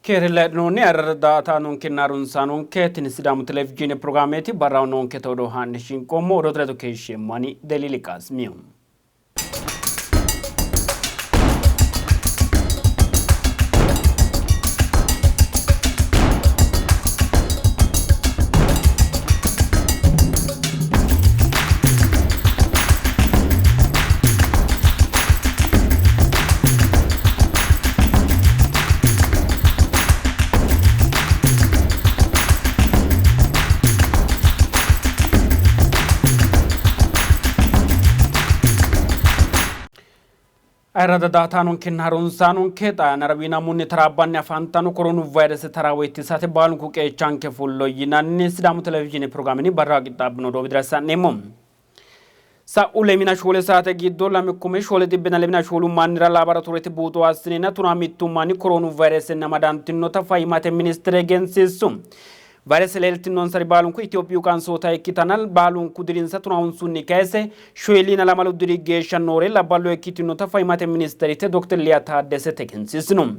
Keere le'noonni ayirrado daa''ataanonkenna harunsaanonke, tini Sidaamu Televizhiine pirogiraameeti. Barraho noonketa odoo haa'ne shinqoommo. Odoote ledo keeshsheemmo ani Deliili Qaasimiyo. Ayirrada daatanonkenna harunsaanonke xaa yannara wiinamunni taraabbanni afantanno koronu vayrese taraawo ittisate baalunku qeechanke fullo yinanni Sidaamu televizhiine pirogiraamenni barra qixxaabbino odoo widira sa'neemmo. Sa'u lemina shoole saate giddo 2474 mannira laaboratorete buuxo assineenna 13 manni koroonu vayiresenni amadantinota fayyimmate ministere egensiissu. Vayrese leeltinonsari baalunku Itophiyu qansoota ikkitanna baalunku dirinsa tonahonsunni kayse shoyilina lamalu diri geeshsha noore labballo ikkitinota fayyimmate ministerite Dokter Liya Taaddesete egensiissino.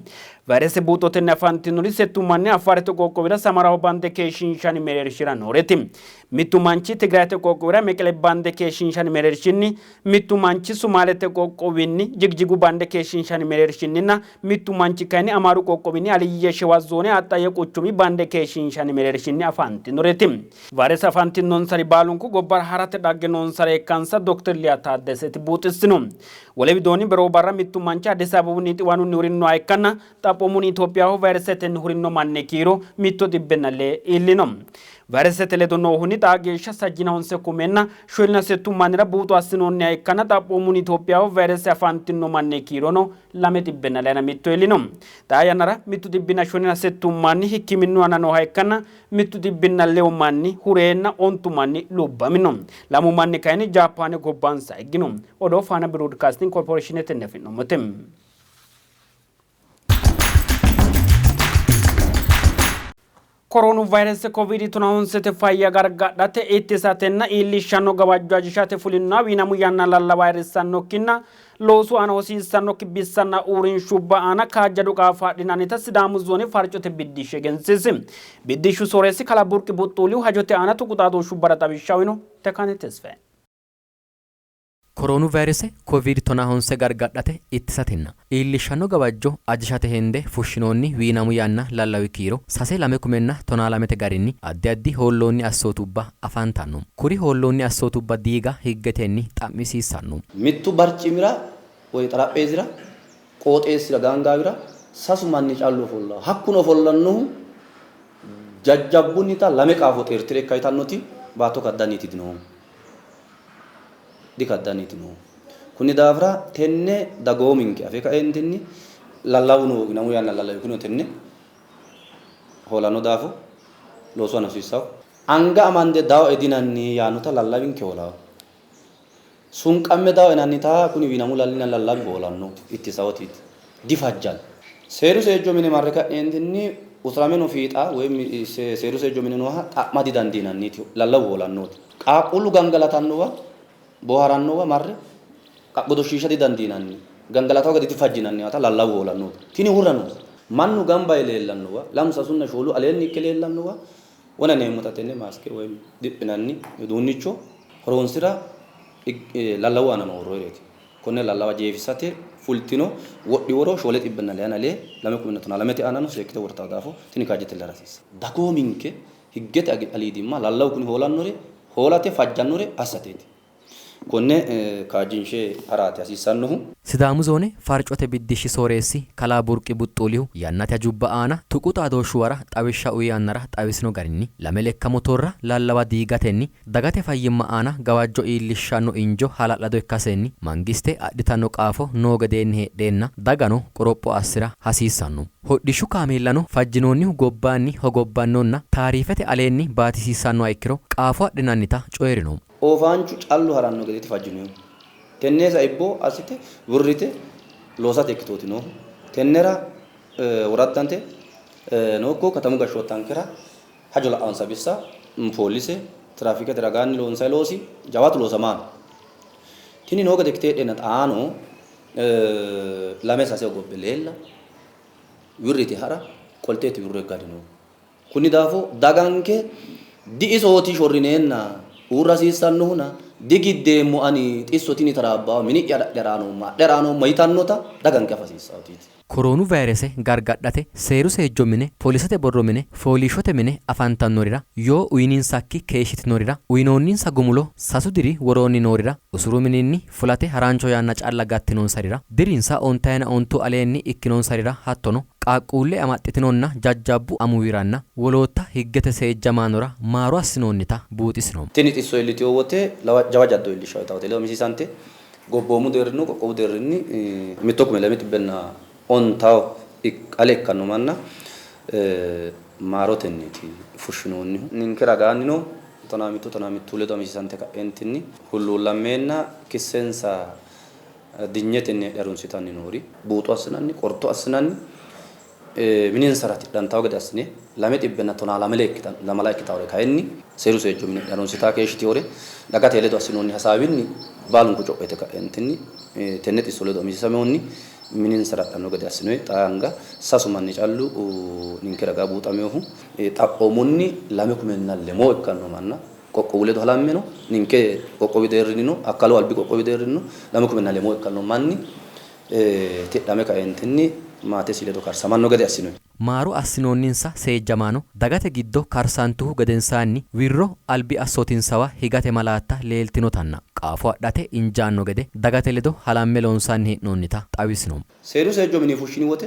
Vayrese buuxotenni afantinori settu manni Affaarete qoqqowira Samaraho bande keeshshiinshanni mereershira nooreeti. Mittu manchi Tigrayete qoqqowira Meqele bande keeshshiinshanni mereershinni, mittu manchi Sumaalete qoqqowinni Jigjigu bande keeshshiinshanni mereershinninna mittu manchi kayinni Amaaru qoqqowinni Aliyye Shewa zoone Axxaye quchumi bande keeshshiinshanni mereershinni afantinoreeti. Vayrese afantinonsari baalunku gobbara harate dhagge noonsare ikkansa Dokter Liya Taaddeseti buuxissino. Wole widoonni beroo barra mittu manchi Addis Abebunni xiwanunni hurinnoha ikkanna xaphoomunni Itophiyaho vayresetenni hurinno manni kiiro 105 iillino. Vayresete ledo noohunni xaa geeshsha sajjina honse kumenna shoolina settu mannira buuxo assinoonniha ikkanna xaphoomunni Itophiyaho vayrese afantinno manni kiirono 201 iillino. Xaa yannara 158 manni hikkiminnu aana nooha ikkanna 106 manni hureenna ontu manni lubbamino. Lamu manni kayinni Jaappaane gobbansa higgino. Odoo Faana Biroodikaasting Korporeeshinetenni afi'noommote. Koroonu vayrese Kovidi tonahonsete fayya gargadhate, ittisatenna iillishshanno gawajjo ajishate fulinoha wiinamu yanna lallawa ayirrissannokkinna loosu aana hosiissannokki bissanna uurrinshubba aana kaajjado qaafo adhinannita Sidaamu zoone farcote biddishshi egensiisi. Biddishshu sooreessi kalaa Burqi Buxxuulihu hajote aana tuqu xaadooshshubbara xawishsha uyino. Tekane Tesfaye. Koroonu vayrese Koviid tonahonse gargadhate, ittisatenna iillishshanno gawajjo ajishate hende fushshinoonni wiinamu yanna lallawi kiiro sase lame kumenna tonaa lamete garinni addi addi hoolloonni assootubba afantanno. Kuri hoolloonni assootubba diiga higgetenni xa'misiissanno. Mittu barcimira woy xarapheezira qooxeessira gaangaawira sasu manni callu ofollanno. Hakkuno ofollannohu jajjabbunnita lame qaafo xeerti're ikka yitannoti baatto kaddanniiti dinoohu. Dikaddanniiti noohu. Kunni daafira tenne dagoominke afe kaeentinni lallawu no yinamu yanna lallawi kunino tenne hoolanno daafo loosu aana hosiissawo. Anga amande dawoe dinanni yaannota lallawinke hoolawo. Sunqamme dawoe yinannita kuni wiinamu lallinna lallawi hoolanno ittisawotiiti. Difajjanno. Seeru seejjo mine marre ka'neentinni usurame no fiixa woy seeru seejjo mine nooha xa'ma didandiinanniti lallawu hoolannoti. Qaaqquullu gangalatannowa, booharannowa marre godoshshiisha didandiinanni. Gangalatawo gede difajjinanniwata lallawu hoolannoti. Tini hurra noose. Mannu gamba yee leellannowa, lamu sasunna shoolu aleenni ikke leellannowa wona yineemmota tenne maaske woy diphinanni uduunnicho horoonsi'ra lallawu aana noo worroyireeti. Konne lallawa jeefisate fultino wodhi-woro shoole xibbenna leyana lee lame kuminna tonaa lamete aanano seekkite wortanno daafo tini kaajjite leellara hasiissanno. Dagoominke higgete aliidimma lallawu kuni hoolannore hoolate fajjannore assateeti. Konne kaajjinshe ha'raati hasiissannohu. Sidaamu Zoone Farcote Biddishshi Sooreessi Kalaa Burqi Buxxuulihu yannate hajubba aana tuqu xaadooshshuwara xawishsha uyi yannara xawisino garinni, lame lekka motorra lallawa diigatenni dagate fayyimma aana gawajjo iillishshanno injo hala'lado ikkasenni mangiste adhitanno qaafo noo gedeenni heedheenna dagano qoropho assi'ra hasiissanno. Hodhishshu kaameellano fajjinoonnihu gobbaanni hogobbannonna taariifete aleenni baatisiissannoha ikkiro qaafo adhinannita coyi'rino. Oofaanchu callu haranno gedeeti fajjinoyihu. Tenne saibbo assite wirrite loosate ikkitooti noohu. Tennera woraddante nookko katamu gashshoottankera hajo la'ansa bissa poolise, tiraafikete ragaanni loonsayi loosi jawaatu loosamaano. Tini noo gede ikkite heedheenna xaano lame sase hogobbe leella, wirrite ha'ra, Qolteeti wirro higganni noohu. Kunni daafo daganke di isooti shorrineenna uurra hasiissannohuna digiddeemmo ani xisso tini taraabbawo mini'ya adhe ha'raa noomma adhe ha'raa noomma yitannota daganke afa hasiissaawotiiti. Koroonu vayrese gargadhate seeru seejjo mine, polisete borro mine, fooliishshote mine afantannorira, yoo uyininsakki keeshshitinorira, uyinoonninsa gumulo 3 diri woroonni noorira, usuru mininni fulate harancho yanna calla gattinonsarira, dirinsa 59 aleenni ikkinonsarira, hattono qaaqquulle amaxxitinonna jajjabbu amuwiranna wolootta higgete seejjamaanora maaro assinoonnita buuxisino. Tini xisso iillitino wote jawa jaddo iillishshanno yitawote ledo misiisante gobboomu deerrinni qoqqowu deerrinni 1250 ale ikkanno manna maarotenniiti fushshinoonnihu. Ninke ragaannino 11 11 ledo amisiisante ka'eentinni hulluullammeenna kissensa dinyetenni heedhe harunsitanni noori buuxo assinanni qorto assinanni mininsara tidhantawo gede assine 212 ikkitawore kayinni seeru seejjo mine harunsitaa keeshshitewore dagate ledo assinoonni hasaawinni baalunku co'o yite ka'eentinni tenne xisso ledo amisiisameehunni mininsara hadhanno gede assinoyi. Xaa anga 3 manni callu ninke ragaa buuxameehu xaphoomunni 20 ikkanno manna qoqqowu ledo halammeno ninke qoqqowi deerrinnino akkalu albi qoqqowi deerrinnino 20 ikkanno manni tidhame ka'eentinni maatesi ledo karsamanno gede assinoyi. Maaro assinoonninsa seejjamaano dagate giddo karsantuhu gedensaanni wirro albi assootinsawa higate malaatta leeltinotanna qaafo adhate injaanno gede dagate ledo halamme loonsanni hee'noonnita xawisino. Seeru seejjo mini fushshini wote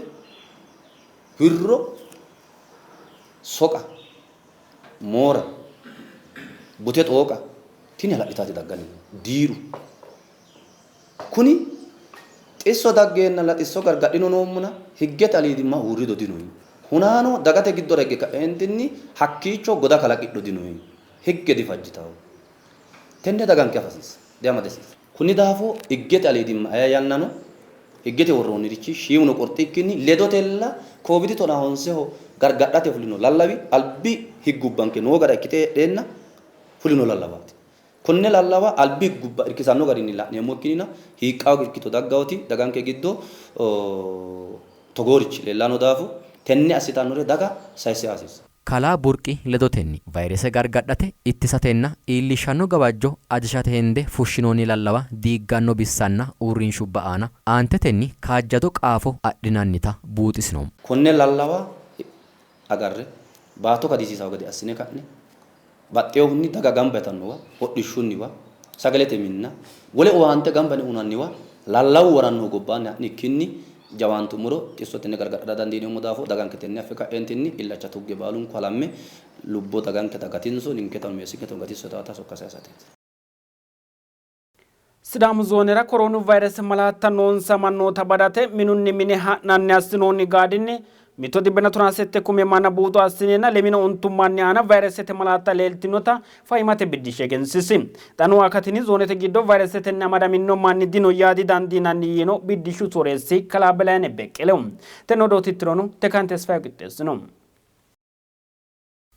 wirro soqa, moora, bute xooqa tini hala'litaati dagganni diiru kuni xisso daggeenna la xisso gargadhino noommuna higgete aliidimma uurrido dinoyi. Hunaano dagate giddora higge ka'eentinni hakkiicho goda kalaqidho dinoyi. Higge difajjitawo. Tenne daganke afa hasiissa diamadesiissa. Kunni daafo higgete aliidimma aye yannano higgete worroonnirichi shiimuno qorxikkinni ledotella Covid 19 gargadhate fulino lallawi albi higgubbanke noo gara ikkite heedheenna fulino lallawaati. Konne lallawa albi higgubba irkisanno garinni la'neemmo ikkinina hiiqqawo ikkito daggawoti daganke giddo togoorichi leellanno daafo tenne assitannore daga sayisse hasiissa. Kalaa Burqi ledotenni vayrese gargadhate ittisatenna iillishshanno gawajjo ajishate hende fushshinoonni lallawa diigganno bissanna uurrinshubba aana aantetenni kaajjado qaafo adhinannita buuxisino. Konne lallawa agarre baatto kadisiisawo gede assine ka'ne baxxeehunni daga gamba yitannowa hodhishshunniwa sagalete minna wole owaante gamba yine uyinanniwa lallawu worannohu gobbaanni ha'nikkinni jawaantummoro xisso tenne gargadha dandiineemmo daafo daganke tenne affe ka'eentinni illacha tugge baalunku halamme lubbo daganke gatinso ninketano meessinketano gatinso taata sokka sayisateeti. Sidaamu zoonera koroonu vayrese malaatta noonsa mannoota badate minunni mine ha'nanni assinoonni gaadinni 117 kume manna buuxo assineenna 50 manni aana vayresete malaatta leeltinota fayyimate biddishshi egensiisi. Xa noo akatinni zoonete giddo vayresetenni amadamino manni dino yaa didandiinanni yiino biddishshu sooreessi kalaa Belayne Beqqelehu. Tenne odoo tittirono Tekaan Tesfaye qixxeessino.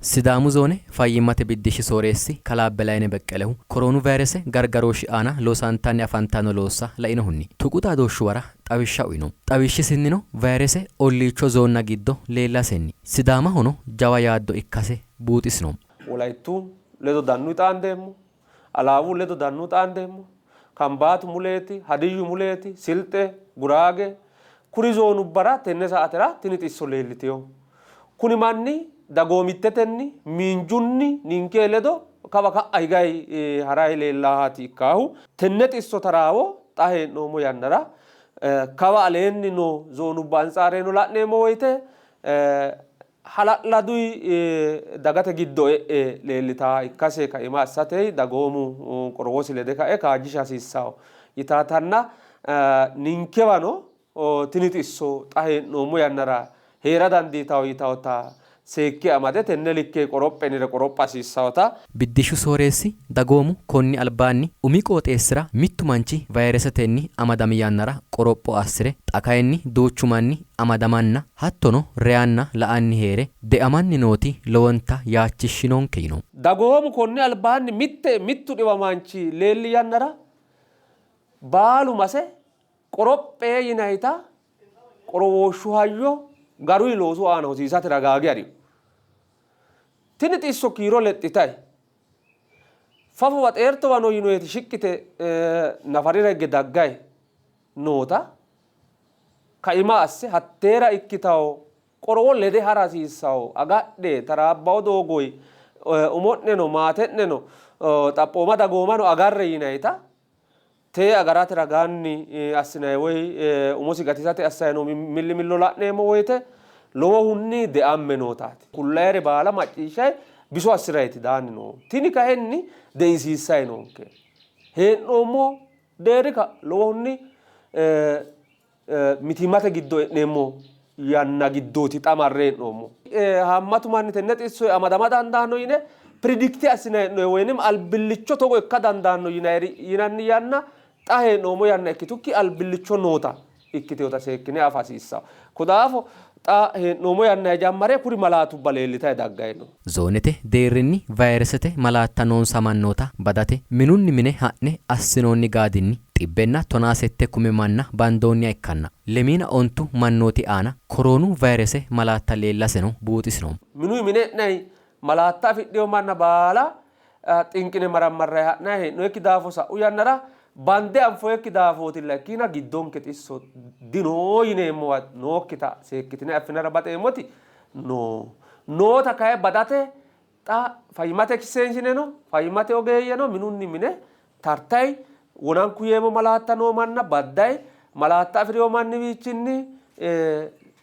Sidaamu zoone fayyimmate biddishshi sooreessi kalaa Belayne Beqqelehu koroonu vayrese gargarooshshi aana loosantanni afantanno loossa lainohunni tuqu xaadooshshuwara xawishsha uyino. Xawishshisinnino vayrese olliicho zoonna giddo leellasenni Sidaamahono jawa yaaddo ikkase buuxisino. Wolayittu ledo dannu xaandeemmo, Alaawu ledo dannu xaandeemmo, Kambaatu muleeti, Hadiyyu muleeti, Silxe, Guraage kuri zoonubbara tenne saatera tini xisso leellitino. Kuni manni dagoomittetenni miinjunni ninke ledo kawa ka'a higayi harayi leellaahaati ikkaahu. Tenne xisso taraawo xa hee'noommo yannara kawa aleenni noo zoonubba antsaareeno la'neemmo woyte hala'laduyi dagate giddo e'e leellitaa ikkase kaima assate dagoomu qorowosi lede kae kaajjisha hasiissawo yitaatanna ninkewano tini xisso xa hee'noommo yannara hee'ra dandiitawo yitawota seekke amade tenne likke qorophenire qoropha hasiissawota. Biddishshu sooreessi dagoomu konni albaanni umi qooxeessira mittu manchi vayresetenni amadami yannara qoropho assire xa kayinni duuchu manni amadamanna hattono reyanna la'anni hee're deamanni nooti lowonta yaachishshinonke yino. Dagoomu konni albaanni mittu dhiwamaanchi leelli yannara baalu mase qorophee yinayita qorowooshshu hayyo Garuyi loosu aana hosiisate ragaagi hariyo. Tini xisso kiiro lexxitay fafowa xeertowa no yinoyeti shiqqite nafarira higge daggay noota kaima asse hatteera ikkitawo qorowo lede hara hasiissawo. Agadhe taraabbawo doogoyi umo'neno maate'neno xaphooma dagoomano agarre yinayita tee agarate ragaanni assinay woy umosi gatisate assay noo millimillo la'neemmo woyte lowohunni deamme nootaati. Kullayere baala macciishshay biso assirayti daanni noohu. Tini kayinni deisiissay noonke. Hee'noommo deerri lowohunni mitiimmate giddo e'neemmo yanna giddooti xa marre hee'noommo. Haammatu manni tenne xissoyi amadama dandaanno yine piridikte assinanni hee'noonni woyinim albillicho togo ikka dandaanno yinanni yanna xa hee'noommo yanna ikkitukki albillicho noota ikkitinota seekkine afa hasiissanno. Ko daafo xa hee'noommo yannanni jammare kuri malaatubba leellitanni dagganni no. Zoonete deerrinni vayiresete malaatta noonsa mannoota badate minunni mine ha'ne assinoonni gaadinni xibbenna tonaa sette kume manna bandoonniha ikkanna lemiina ontu mannooti aana koroonu vayirese malaatta leellaseno buuxisino. Minuyi mine e'nanni malaatta afidhino manna baala xinqine marammarranni ha'nanni hee'noyikki daafo sa'u yannara bande anfoyikki daafootilla ikkiina giddonke xisso dino yineemmowa nookkita seekkitine affinara baxeemmoti no. Noota kayi badate xa fayyimmate ekistenshineno fayyimmate ogeeyyeno minunni mine tartayi wonanku yeemo malaatta noo manna baddayi malaatta afi'rino manniwiichinni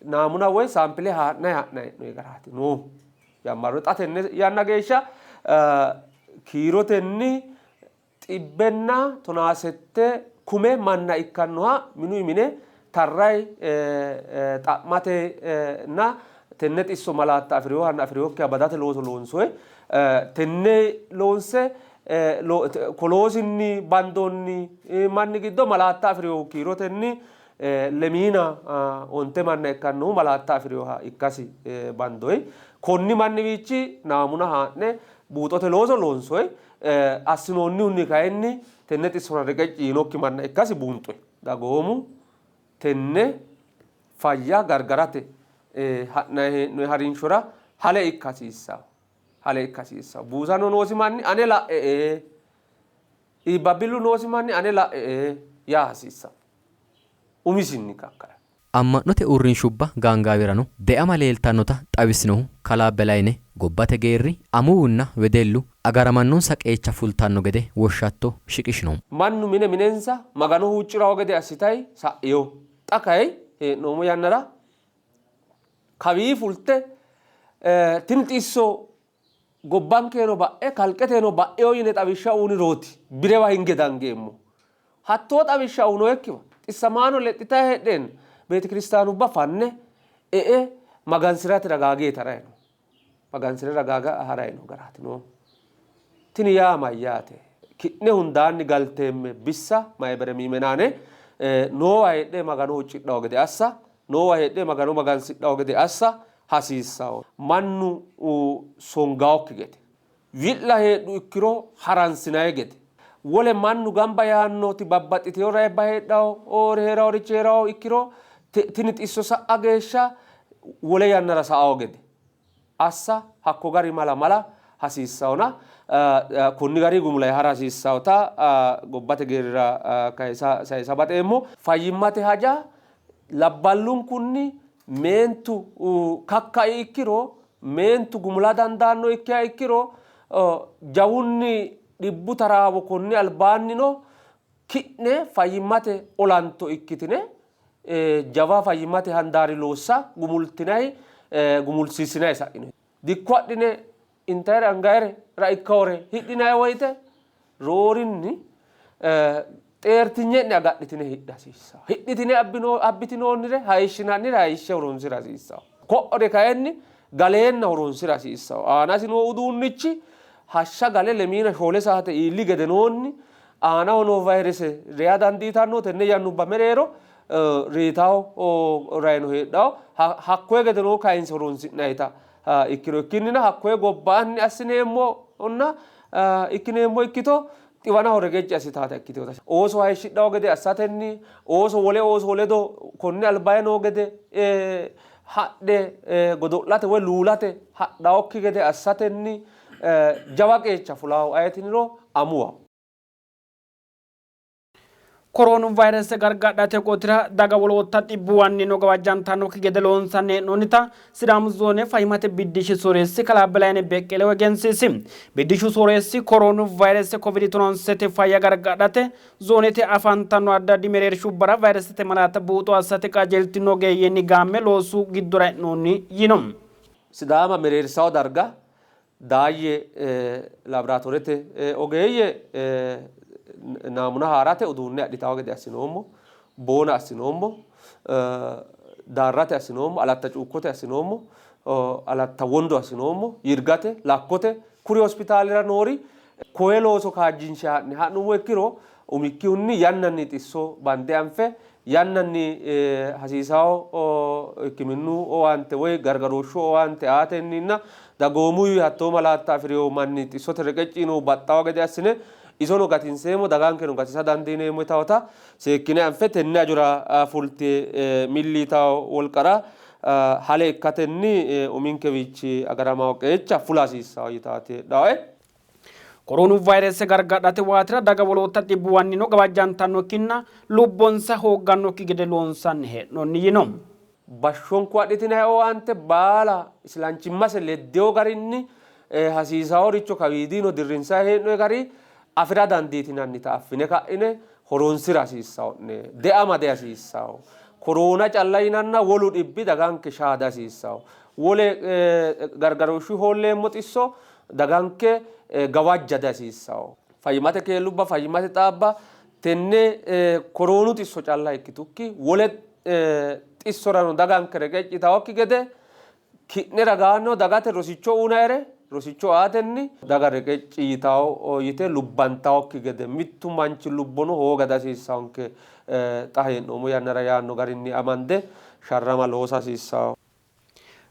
naamuna woy saampile haa'nayi ha'nayi hee'noyi garaati noohu. Jammarro xa tenne yanna geeshsha kiirotenni xibbenna tonaa sette kume manna ikkannoha minuyi mine tarrayi xa'matenna tenne xisso malaatta afi'rinohanna afi'rinokkiha badate looso loonsoyi. Tenne loonse koloosinni bandoonni manni giddo malaatta afi'rinohu kiirotenni lemiina onte manna ikkannohu malaatta afi'rinoha ikkasi bandoyi. Konni manniwiichi naamuna haa'ne buuxote looso loonsoyi. Assinoonnihunni kayinni tenne xissora reqecci yiinokki manna ikkasi buunxoyi. Dagoomu tenne fayya gargarate ha'nanni hee'noyi harinshora hale ikka hasiissanno. Hale ikka hasiissanno. Buusano noosi manni ane la'e''e, iibbabbillu noosi manni ane la'e''e yaa hasiissanno. Umisinni kakkae. Amma'note uurrinshubba gaangaawirano deama leeltannota xawisinohu kalaa Belayne, gobbate geerri, amuwunna wedellu agaramannonsa qeecha fultanno gede woshshatto shiqishino. Mannu mine minensa Magano huucci'ranno gede assitayi sa'ino. Xa kayi hee'noommo yannara kawii fulte tini xisso gobbankeno ba'e kalqeteno ba'eo yine xawishsha uunirooti birewa hinge dangeemmo. Hattoo xawishsha uyinoyekkiwa xissamaano lexxitanni heedheenna beetekiristaanubba fanne e'e magansi'rate ragaage harayi no. Magansi'ra ragaaga harayi no garaati noohu. Tini yaa mayyaate? Ki'ne hundaanni galteemme bissa mayibere miimenaane noowa heedhe Magano huuccidhanno gede assa, noowa heedhe Magano magansidhanno gede assa hasiissanno. Mannu songaokki gede, wi'la heedhu ikkiro haransinanni gede, wole mannu gamba yaannoti babbaxxitino rayibba heedhanno, hee'raworichi hee'rawo ikkiro tini xisso sa'a geeshsha wole yannara sa'awo gede assa hakko gari mala mala hasiissannona konni gari gumulay hara hasiissannota gobbate geerrira kayisa sayisa baxeemmo. Fayyimmate haja labballunkunni meentu kakkai ikkiro, meentu gumula dandaanno ikkiha ikkiro jawunni dhibbu taraawo konni albaannino ki'ne fayyimmate olanto ikkitine jawa fayyimmate handaari loossa gumultinay gumulsiissinay sa'ino. Dikko adhine intayre angayre raikkawore hidhinay woyte roorinni xeertinye'ne agadhitine hidha hasiissanno. Hidhitine abbitinoonnire hayishshinannire hayishshe horoonsira hasiissanno. Ko'ore kayinni galeenna horoonsira hasiissanno. Aanasi noo uduunnichi hashsha gale lemiina shoole saate iilli gedenoonni aanaho noo vayirese reya dandiitanno. Tenne yannubba mereero reyitawo rayino heedhawo. Hakkoye gedenoo kayinse horoonsi'nayita ikkiro ikkinnina hakkoye gobbaanni assineemmonna ikkineemmo ikkito xiwanaho reqecci assitaata ikkitinota ooso hayishshidhawo gede assatenni ooso wole ooso ledo konni albaye noo gede hadhe godo'late woy luulate hadhawokki gede assatenni jawa qeecha fulawo ayeti yiniro amuwaho. Koroonu vayrese gargadhate qotira daga wolootta dhibbuwannino gawajjantannokki gede loonsanni hee'noonnita Sidaamu zoone fayyimmate biddishshi sooreessi kalaa Belayne Beqqelehu egensiisi. Biddishshu sooreessi koroonu vayrese Covid tononsete fayya gargadhate zoonete afantanno addi addi mereershubbara vayresete malaatta buuxo assate qajeeltino ogeeyyenni gaamme loosu giddora e'noonni yiino. Sidaama mereersawo darga Daayye laabiraatoorete ogeeyye naamuna haa'rate uduunne adhitanno gede assinoommo. Boona assinoommo, Daarrate assinoommo, Alatta Cuukkote assinoommo, Alatta Wondo assinoommo, Yirgate, Lakkote kuri hospitaalera noori koye looso kaajjinshe haa'ne ha'nummo ikkiro umikkihunni yannanni xisso bande anfe yannanni hasiisanno hikkiminnu owaante woy gargarooshshu owaante aatenninna dagoomuwi hattoo malaatta afi'rino manni xissote reqecci yiinohu baxxawo gede assine isono gatinseemmo dagankeno gatisa dandiineemmo yitawota seekkine anfe tenne hajora fulte milli yitawo wolqara hale ikkatenni uminkewiichi agaramawo qeecha fula hasiissawo yitaati heedhawoe. Koroonu vayrese gargadhate waatira daga wolootta dhibbuwannino gawajjantannokkinna lubbonsa hooggannokki gede loonsanni hee'noonni yino. Bashshonku adhitinanni owaante baala islanchimmase leddino garinni hasiisaworicho kawiidino dirrinsanni hee'noonni gari afi'ra dandiitinannita affine ka'ine horoonsi'ra hasiissanno'ne. Deama dihasiissanno. Koroona calla yinanna wolu dhibbi daganke shaa dihasiissanno. Wole gargarooshshu hoolleemmo xisso daganke gawajja dihasiissanno. Fayyimmate keellubba, fayyimmate xaabba tenne koroonu xisso calla ikkitukki wole xissorano daganke reqecci yitannokki gede ki'ne ragaannino dagate rosicho uynayire rosicho aatenni daga reqecci yitanno yite lubbantannokki gede mittu manchi lubbono hooga dihasiissannonke xa hee'noommo yannara yaanno garinni amande sharrama loosa hasiissanno.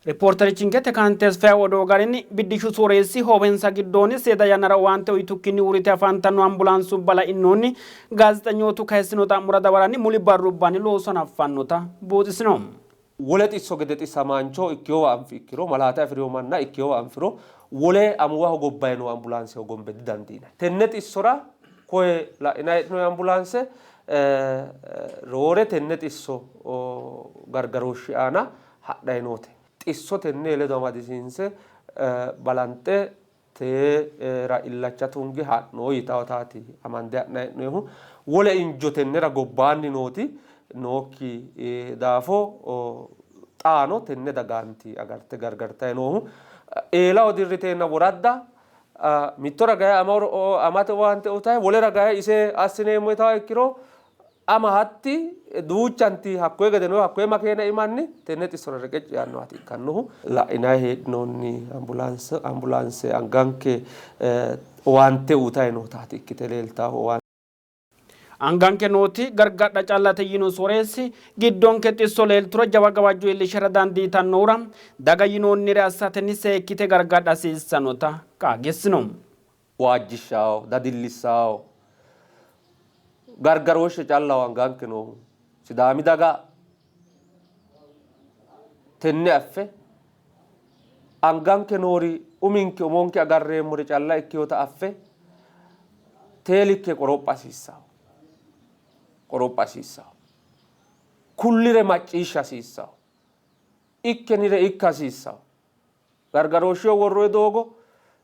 Ripoorterichinke Tekaan Tesfaye odoo garinni, biddishshu sooreessi hoowensa giddoonni seeda yannara owaante uyitukkinni uurrite afantanno ambulaansubba lainohunni gaazexanyootu kayissino xa'mora dawaranni muli barrubbanni looso hanaffannota buuxisino. Wole xisso gede xissamaancho ikkinowa anfi ikkiro, malaate afi'rino manna ikkinowa anfiro wole amuwaho gobbayi noo ambulaanse hogombe didandiinanni. Tenne xissora koye la'inanni hee'noonni ambulaanse roore tenne xisso gargarooshshi aana hadhanni noote. Xisso tenne ledo amadisiinse balanxe teera illacha tunge ha'no yitawotaati amande ha'nanni hee'noonnihu. Wole injo tennera gobbaanni nooti nookki daafo xaano tenne dagaanti agarte gargartanni noohu. Eelaho dirriteenna woradda mitto ragaye amate owaante uyitayi wole ragaye ise assineemmo yitawo ikkiro Ama hatti duuchanti hakkoye gede no hakkoye makeena imanni tenne xissora reqecci yaannohaati ikkannohu. La'inanni heedhinoonni ambulaanse ambulaanse anganke owaante uyitanni nootaati ikkite leeltannohu. Anganke nooti gargadha callate yiino sooreessi, giddonke xisso leelturo jawa gawajjo iillishshara dandiitannohura daga yinoonnire assatenni seekkite gargadha hasiissannota qaagiissino. Waajjishshawo, dadillissawo gargarooshshe callaho anganke noohu. Sidaami daga tenne affe anganke noori uminke umonke agarreemmore calla ikkinota affe teelikke qoropha hasiissawo. Qoropha hasiissawo. Kullire macciishsha hasiissawo. Ikkenire ikka hasiissawo. Gargarooshsheho worroonni doogo,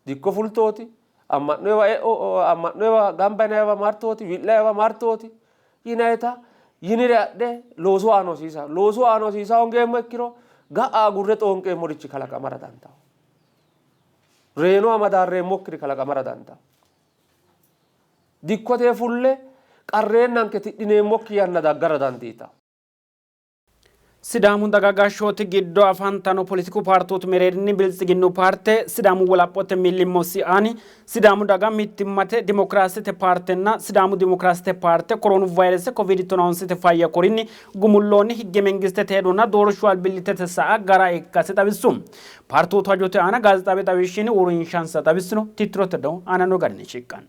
dikko fultooti, amma'noyiwa e'o, amma'noyiwa gamba yinayiwa martooti, wi'layiwa martooti yinayita yinire adhe loosu aana hosiisa. Loosu aana hosiisa hoongeemmo ikkiro ga'a agurre xoonqeemmorichi kalaqamara dandaanno. Reyinoha madaarreemmokkiri kalaqamara dandaanno. Dikkote fulle qarreennanke tidhineemmokki yanna daggara dandiitanno. Sidaamu daga gashshooti giddo afantanno poletiku paartooti mereerinni Biltsiginnu paarte, Sidaamu wolaphote millimmo siaani, Sidaamu daga mittimmate dimokiraasete paartenna Sidaamu dimokiraasete paarte koroonu vayrese koviidi tonaaonsete fayya korinni gumulloonni higge mengistete hedonna doorshu albillittete sa'a gara ikkase xawissu. Paartootu hajote aana gaazexaawe xawishshinni uurrinshansa xawissino. Tittirote odoo aananno garinni shiqqanno.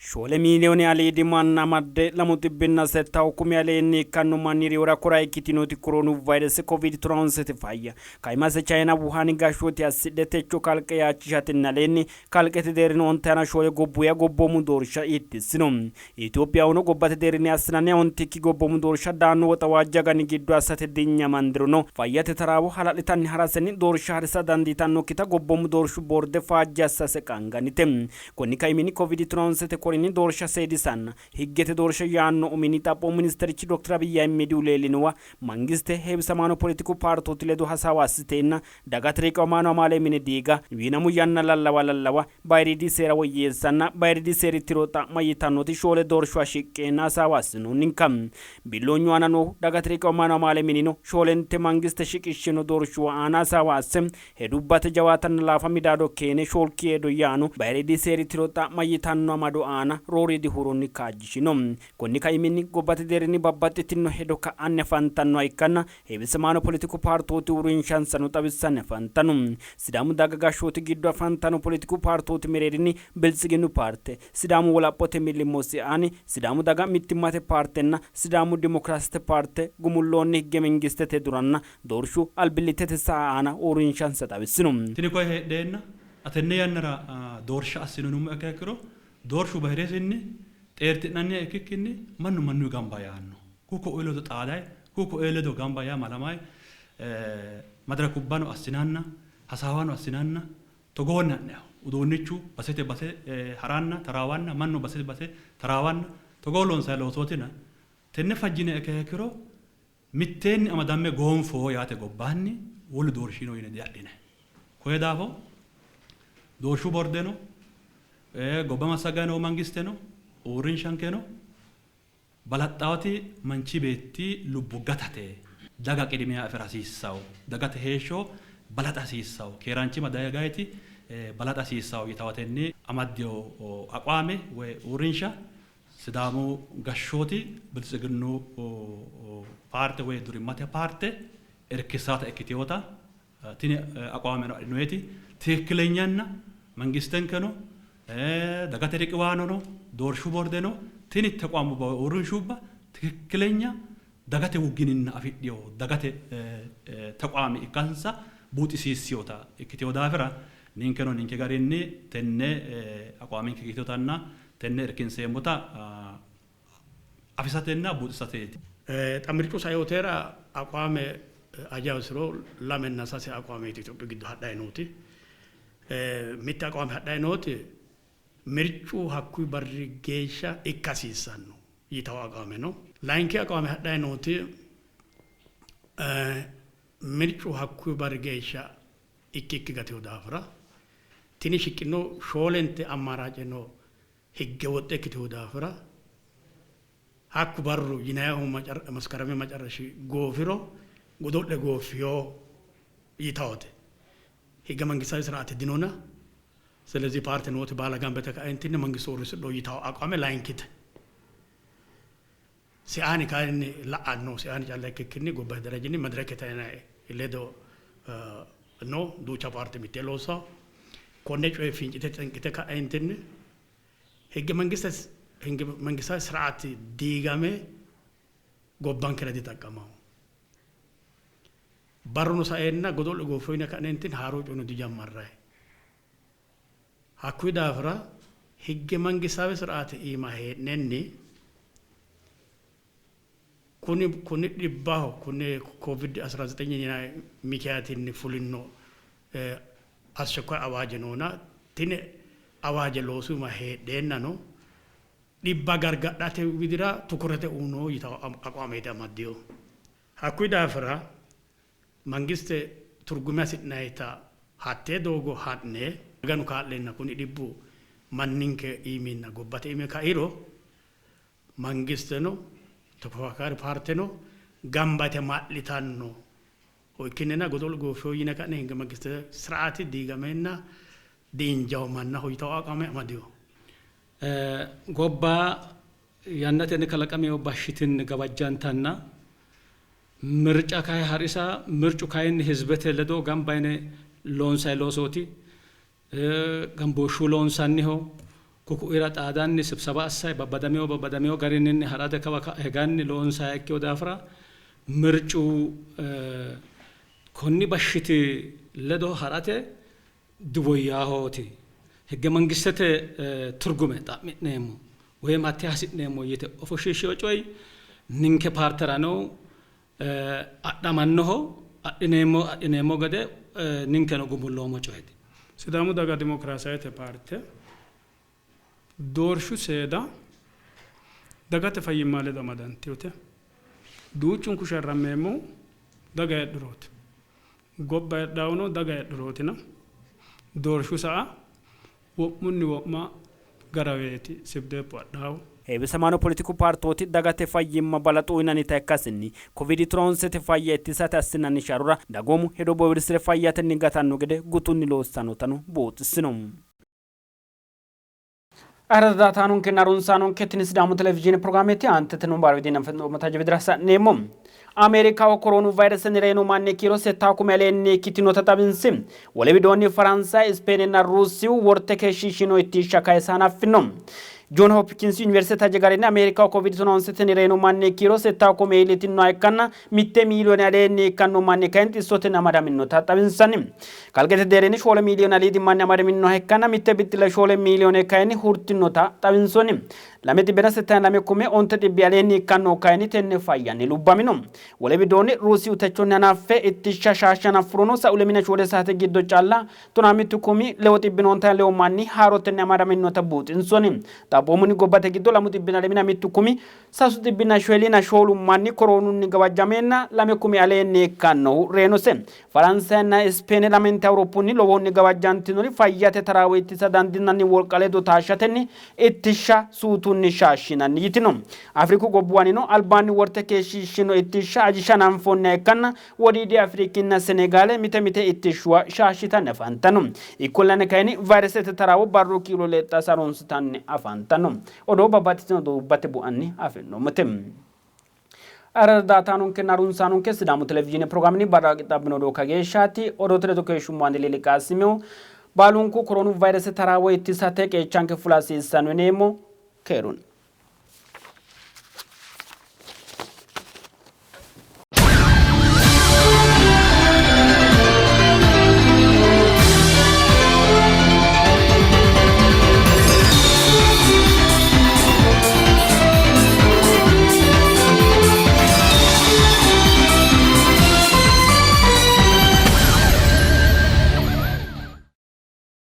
Shoole miiliyoone aliidi manna amadde lamu xibbinna settawu kumi aleenni ikkanno manni reyora kora ikkitinoti koroonu vayrese Covid tonawonsete fayya kaimase Chayina Wuhaani gashshooti assidhe techo kalqe yaachishatenni aleenni kalqete deerrinni ontayina shoole gobbuwa gobboomu doorsha ittissino. Itophiyahono gobbate deerrinni assinanniha ontikki gobboomu doorsha daanno woxawaajji agani giddo assate dinye amandirono fayyate taraawo hala'litanni harasenni doorsha harisa dandiitannokkita gobboomu doorshu boorde faajje assase qaangannite. Konni kaiminni Covid tonawonsete korinni doorsha seedisanna higgete doorsha yaanno uminni Xaphoomu ministerichi Dokter Abiy Ahimedihu leellinowa mangiste heewisamaano poletiku paartooti ledo hasaawa assiteenna dagate riqiwamaano amaale mine diiga, wiinamu yanna lallawa lallawa, bayiriidi seera woyyeessanna bayiriidi seeri tiro xa'ma yitannoti shoole doorshuwa shiqqeenna hasaawa assinoonninka. Biilloonyu aana noohu dagate riqiwamaano amaale minino shoolente mangiste shiqishshino doorshuwa aana hasaawa asse Hedubbate jawaatanna laafa midaado keene shoolki hedo yaano bayiriidi seeri tiro xa'ma yitanno amado aana rooriidi huuronni kaajjishino. Konni kaiminni gobbate deerrinni babbaxxitinno hedo ka'anni afantannoha ikkanna heewisamaano poletiku paartooti uurrinshansano xawissanni afantanno. Sidaamu daga gashshooti giddo afantanno poletiku paartooti mereerinni Biltsiginnu paarte, Sidaamu wolaphote millimmo siaani, Sidaamu daga mittimmate paartenna Sidaamu dimokiraasete paarte gumulloonni higgemengistete duranna Doorshu albillittete saa aana uurrinshansa xawissino. Tini koye heedheenna xa tenne yannara doorsha assino yinummoha ikkiha ikkiro doorshu bahiresinni xeerti'nanniha ikkikkinni mannu mannuyi gamba yaanno. Ku'u ko'oyi ledo xaadayi, ku'u ko'oyi ledo gamba yaa malamayi madirakubbano assinanna hasaawano assinanna togoonni ha'nayiho. Uduunnichu basete base ha'ranna taraawanna mannu basete base taraawanna togoo loonsayi loosootina tenne fajjiniha ikkiha ikkiro Mitteenni amadamme goonfo yaate gobbaanni wolu doorshi no yine diadhinanni. Koye daafo doorshu bordeno, gobba massagganni noo mangisteno, uurrinshankeno balaxxawoti manchi beetti lubbo gatate daga qidimiya afi'ra hasiissawo, dagate heeshsho balaxa hasiissawo, keeraanchimma dagayiti balaxa hasiissawo yitawatenni amaddino aqwaame woy uurrinsha Sidaamu gashshooti Biltsiginnu paarte woy durimmate paarte irkissaata ikkitinota tini aqwaameno adhinoyeti tiikkilenyanna mangistenkeno dagate riqiwaanono doorshu bordeno tini tequamubba woy uurrinshubba tikikkilenya dagate wuggininna afidhino dagate tequami ikkansa buuxisiissinota ikkitino daafira ninkeno ninke garinni tenne aqwaaminke ikkitinotanna tenne irkinseemmota afisatenna buuxisateeti. Xa mircu saeotera aqwaame ajawsiro lamenna sase aqwaameeti Itophiyu giddo hadhanni nooti. Mitte aqwaame hadhanni nooti mircu hakkuyi barri geeshsha ikka hasiissanno yitawo aqwaame no. Layinki aqwaame hadhanni nooti mircu hakkuyi barri geeshsha ikkikki gatino daafira tini shiqqino shoolente ammaaraaceno higge woxxe ikkitino daafira hakku barru yinayihu Maskarami macarrashi goofiro godo'le gooffino yitawote. Higge mangistaawi siraate dinona silezi paarte nooti baala gamba yite ka'entinni mangiste uurrisidho yitawo aqwame layinkite. Siaani kayinni la'anno Siaani calla ikkikkinni gobbate darajinni madirakete ledo no duucha paarte mittee loossanno. Konne coye fincite xinqite ka'eentinni higge mangiste higge mangistaawe siraati diigame gobbankera dixaqqamanno. Barruno saeenna godo'le gooffo yine ka'neentinni haaroo coyeno dijammarranni. Hakkuyi daafira higge mangistaawe siraate iima hee'nenni kuni kuni dhibbaho kuni covid 19 yinanni mikiyaatinni fulinno aschakkwaye awaaje noona tini awaaje loosu iima heedheennano dhibba gargadhate widira tukurete uyno yitawo aqwaameeti amaddino. Hakkuyi daafira Mangiste turgume hasi'nannita hattee doogo ha'ne Maganu kaa'leenna kuni dhibbu manninke iiminna gobbate iimi kairo mangisteno tefokakaari paarteno gamba yite ma'litanno ikkinnina godo'le gooffino yine ka'ne hinge mangistete siraati diigameenna diinjaho mannaho yitawo aqame amadino. Gobba yannatenni kalaqamino bashshitinni gawajjantanna Mirca kayi ha'risa, mircu kayinni hizbete ledo gamba yine loonsanni loosooti. Gambooshshu loonsanniho. Ku'u-ku'ira xaadanni sibsaba assay babbadameo babbadameo garinninni ha'rate kawa ka'a higanni loonsayiha ikkino daafira mircu konni bashshiti ledo ha'rate diwoyyaahooti. Higge mangistete turgume xa'mi'neemmo woyim hatte hasi'neemmo yite ofoshshiishshino coyi ninke paarterano adhamannoho, adhineemmo adhineemmo gede ninkeno gumulloommo coyeeti. Sidaamu Daga Dimokiraasayete Paarte doorshu seeda dagate fayyimma ledo amadantinote. Duuchunku sharrammeemmohu daga heedhurooti. Gobba heedhaahuno daga heedhurootina doorshu sa'a wo'munni wo'ma garaweeti Sibdepu adhaahu. Heewisamaano poletiku paartooti dagate fayyimma balaxo uynannita ikkasinni Kovidi tiroonsete fayya ittisate assinanni sharrora dagoomu hedo bowirsi're fayyatenni gatanno gede gutunni loossannotano buuxissino. Ayirrado daatanonkenna harunsaanonke tini Sidaamu televizhiine pirogiraameeti. Aanteteno baarwidiina afi'noommo taje widira sa'neemmo. Ameerikaho koroonu vayiresenni reyino manni kiiro settaa kume aleenni ikkitinota xawinsi. Wole widoonni Faransaye, Ispeenenna Ruusiyu worte keeshshiishshino ittishsha kayisa hanaffino. Joon Hopkins Yuniversite taje garinni Ameerikaho Covid tononsetenni reyino manni kiiro settaa kume iillitinoha ikkanna mitte miiliyoone aleenni ikkanno manni kayinni xissotenni amadaminota xawinsanni. Kalqete deerrinni shoole miiliyoone aliidi manni amadaminoha ikkanna mitte bixxille shoole miiliyoone kayinni hurtinota xawinsoonni. Lame xibbena settanna lame kume onte xibbi aleenni ikkannohu kayinni tenne fayyanni lubbamino. Wole widoonni Ruusiyu techonni hanaffe ittishsha shaashsha hanaffurono sa'u lemina shoole saate giddo calla tonaa mittu kumi lewu xibbina ontayo lewu manni haarotenni amadaminota buuxinsoonni. Xaphoomunni gobbate giddo lamu xibbina lemina mittu kumi sasu xibbina shoolina shoolu manni koroonunni gawajjameenna lame kumi aleenni ikkannohu reenose. Faransayenna Ispeene lamenti Awuropunni lowohunni gawajjantinori fayyate taraawo ittisa dandiinanni wolqa ledo taashshatenni ittishsha suutunni shaashshinanni yitino. Afriku gobbuwanino albaanni worte keeshshiishshino ittishsha ajisha hananfoonniha ikkanna Wodiidi Afrikinna Senegaale mite mite ittishshuwa shaashshitanni afantanno. Ikkollana kayinni vayiresete taraawo barru kiiro lexxase harunsitanni afantanno. Odoo babbaxxitino dogubbate bu'anni afi'noommote. Ayirrado daatanonkenna harunsaanonke Sidaamu televizhiine pirogiraamenni barra qixxaabbino odoo kageeshshaati. Odoote ledo keeshshummo Andi Lili Qaasimihu. Baalunku koroonu vayrese taraawo ittisate qeechanke fula hasiissanno yineemmo. Keerunni.